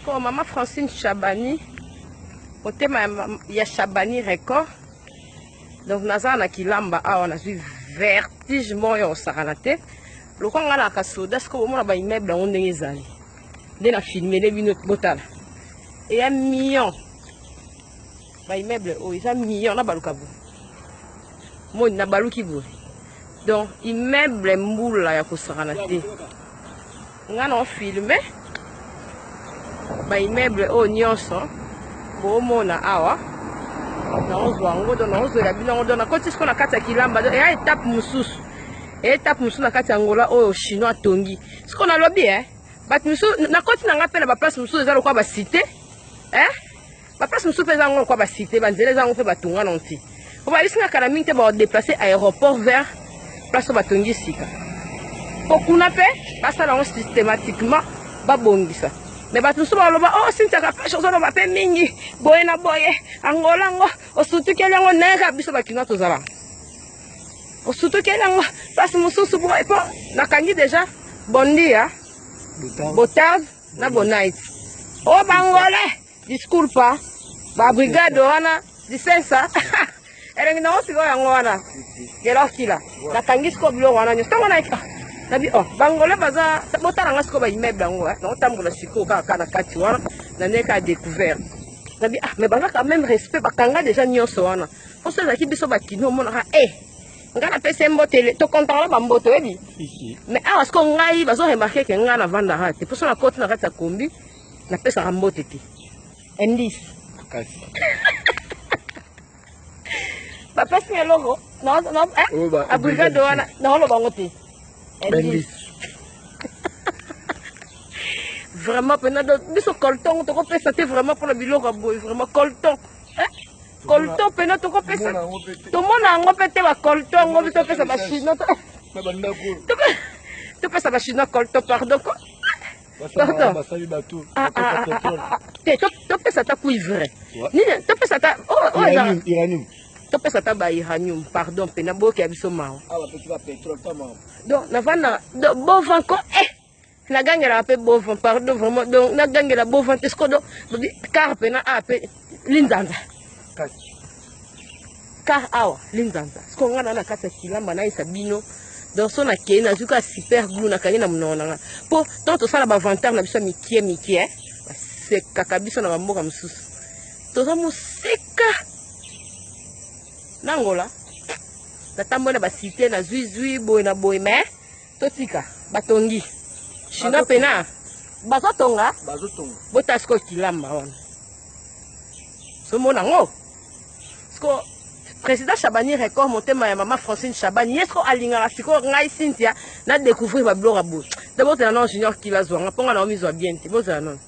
Sikoyo mama Francine Shabani, motema ya Shabani record. Donc naza na kilamba awa, nazwi vertige moko ya kosakana te. Lokola ngai naka soda, sikoyo bomona ba immeuble yango ndenge ezali. Nde na filmele bino botala. Eya million. Ba immeuble oyo eza million na baluka boye. Moni na baluki boye. Donc immeuble mbula ya kosakana te. Nga na filme ba immeuble oyo nyonso bomona awa, naozwa yango, donc naozwela bino yango. Donc nakoti siko na kati ya kilamba, donc eya étape mosusu, eya étape mosusu na kati ya Angola oyo chinois atongi. Siko nalobi bato mosusu, nakoti na nga mpe na baplace mosusu eza lokola bacité, baplace mosusu mpe eza yango lokola bacité, banzela eza yango mpe batonga na nti po bayebisi nga kala mingi te bakodéplacer aéroport vers place oyo batongi sika, po kuna mpe basala yango systématiquement, babongisa. Mais bato mosusu baloba: "Oh, Cynthia Kapeshe, ozoloba mpe mingi boye na boye, Angola yango osutukeli yango ndenge biso bakinois tozala, osutukeli yango place mosusu boye." Mpo nakangi déjà bondia botarde na bonight oyo bangolais, disculpa, babrigade wana lisensa elengi nango. Sikoyo yango wana gelokila nakangi sikoyo biloko wana nyonso. Ntango na nabi, oh, bangolais baza, botala nga sikoyo baimmeuble yango naotambola sikoyo kaka na kati wana na ndenge kaka découvert. Nabi: "Ah, mais baza quand même respect, bakanga déjà nyonso wana." Mposo ezalaki biso bakino omonaka ngai napesi ye mbote, tokontaka na bambote, oyebi. Mais awa sikoyo ngai bazo remarquer ke ngai navandaka te, mposo nakoti na kati ya kombi, napesaka mbote te, indice bapesi nga eloko abrigade wana, naoloba yango te, indice vraiment mpena. Biso colton tokopesa te vraiment mpona biloko ya boye, vraiment colton, colton mpena tokopesa, tomona yango mpe te. Bacolton yango mpe topesa bachinois, topesa bachinois colton, pardon, pardon te, topesa ata cuivre nini, topesa ata topesa ata bauranium, pardon mpena, boyoka biso mawa. Donc navanda bovan ko nagangelaka mpe bovan, pardon vraiment. Donc nagangela bovan te siko. Donc car mpena awa mpe linzanza, car awa linzanza. Siko nga na kati ya kilamba, nayesa bino. Donc so nakei, nazwi kaka super glue, nakangi na monoko na nga, mpo ntango tosala bavantard na biso ya mikie mikie, basekaka biso na bamboka mosusu. Toza mosika na Angola. Natamboli na bacité, nazwizwi boye na boye, mais totika batongi chinois mpena bazotonga. Bota sikoyo kilamba wana, somona yango siko. Président Chabani record, motema ya mama Francine Chabani, ye siko alingaka sikoyo ngai Cynthia na découvrir babiloko ya boye. D'abord, tela nano Junior Kila, zwanga mpo nga na omizwa bien te, bozala nano.